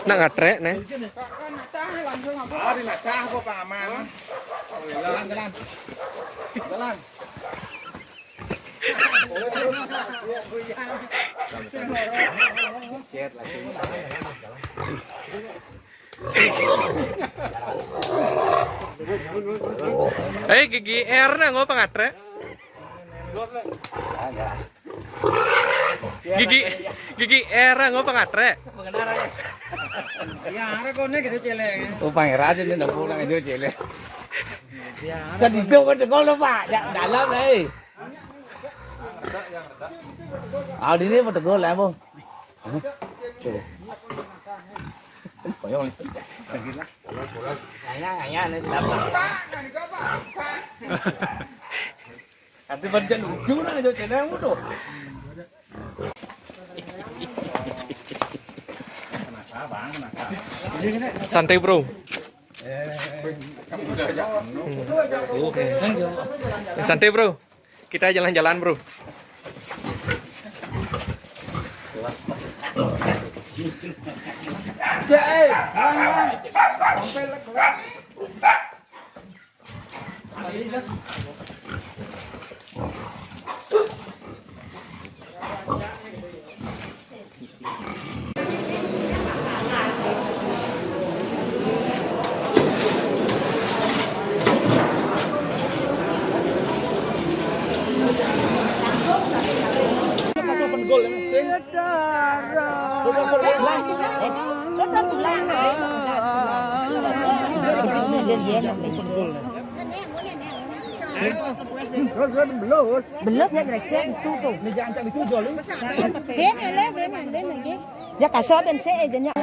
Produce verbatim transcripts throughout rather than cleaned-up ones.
Nak ngatre nih. Ari nak cah apa, Pak Aman? Jalan, jalan. Jalan. Eh, gigi R na ngapa ngatre? Gigi, gigi R na ngapa ngatre? Ya, arek kone gitu celeng. Oh, pangeran ini ndak pulang itu celeng. Kan itu kan sekolah, Pak. Ya, dalam, eh. Ah, di sini mau tegur lah, Bung. Tuh. Koyong nih. Kayaknya, kayaknya ini tidak apa. Nanti baca lucu nah itu celeng tuh. Santai, Bro. Santai, Bro. Kita jalan-jalan, Bro. Belum, ya, Gretchen, itu tuh. Ini jangan tak itu, Jol. Dia kasih ben saya aja, Nyak.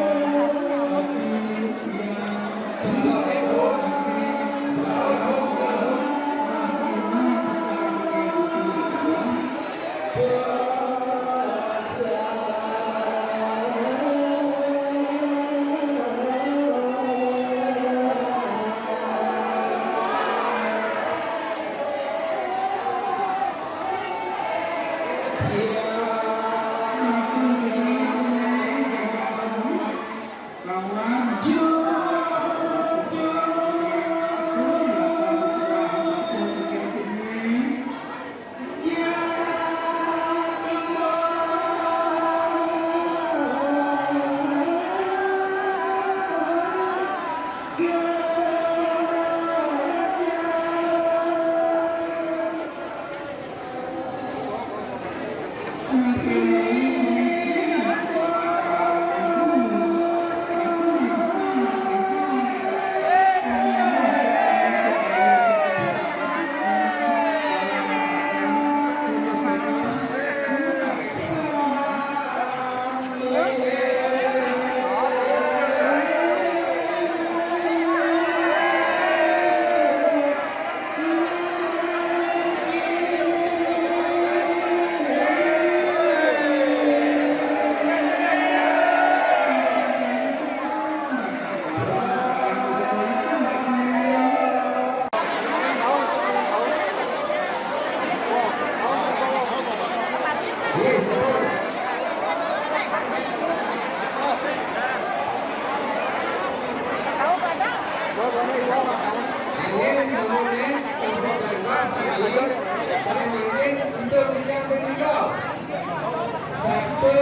Satu,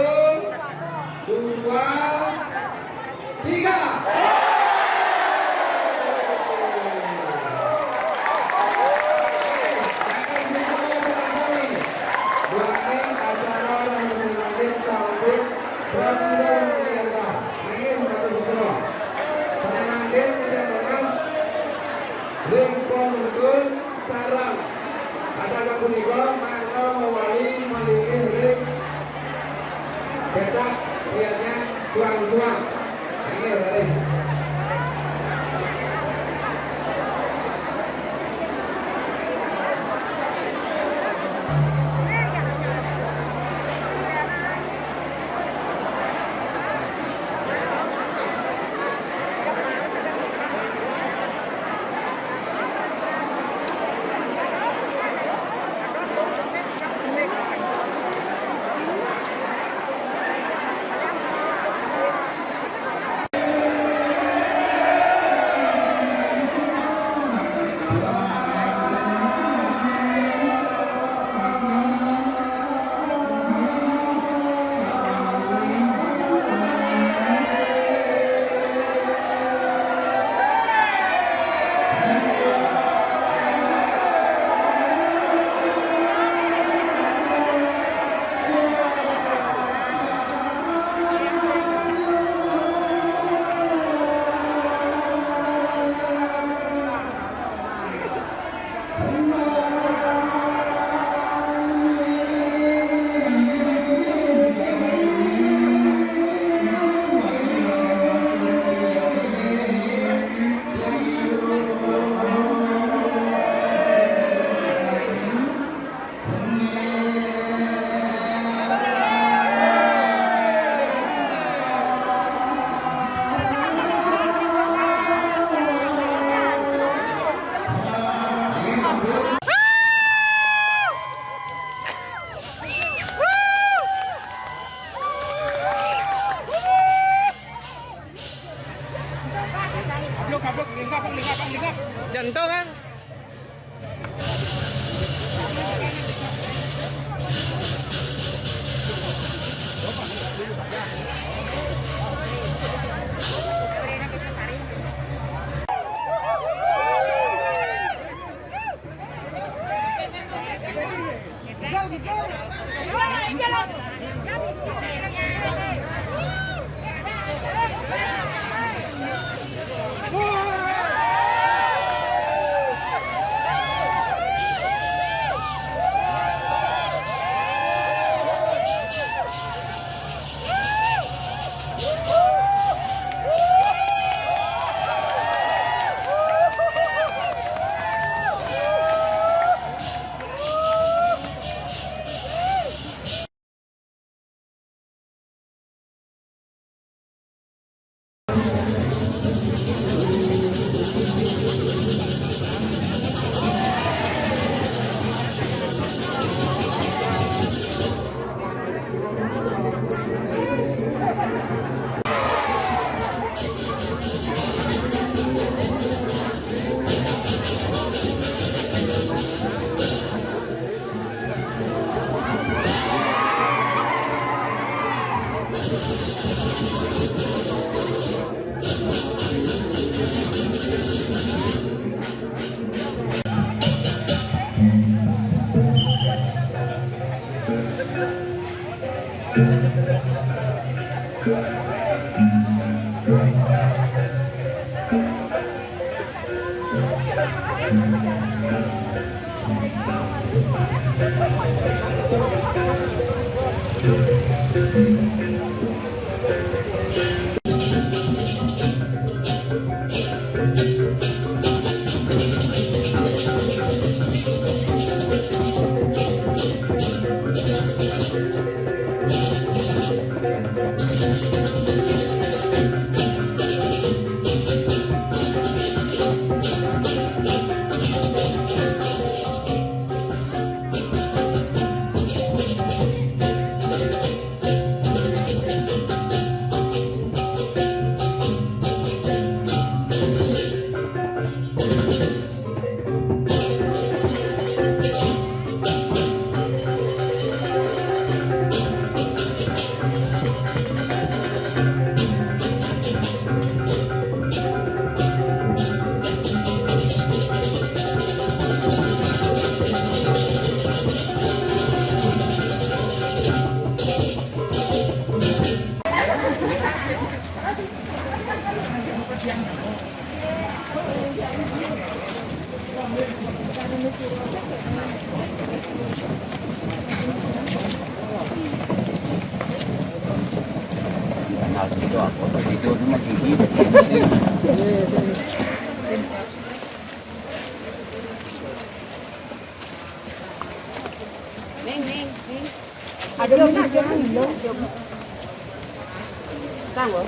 dua, tiga. Ring pon rukun sareng. Acara punika mangga mewali malingih ring Jantung kan? Kenal gitu aku, jadi itu masih hidup. Ning, ning, ning. Ada mana dia? Tanggo.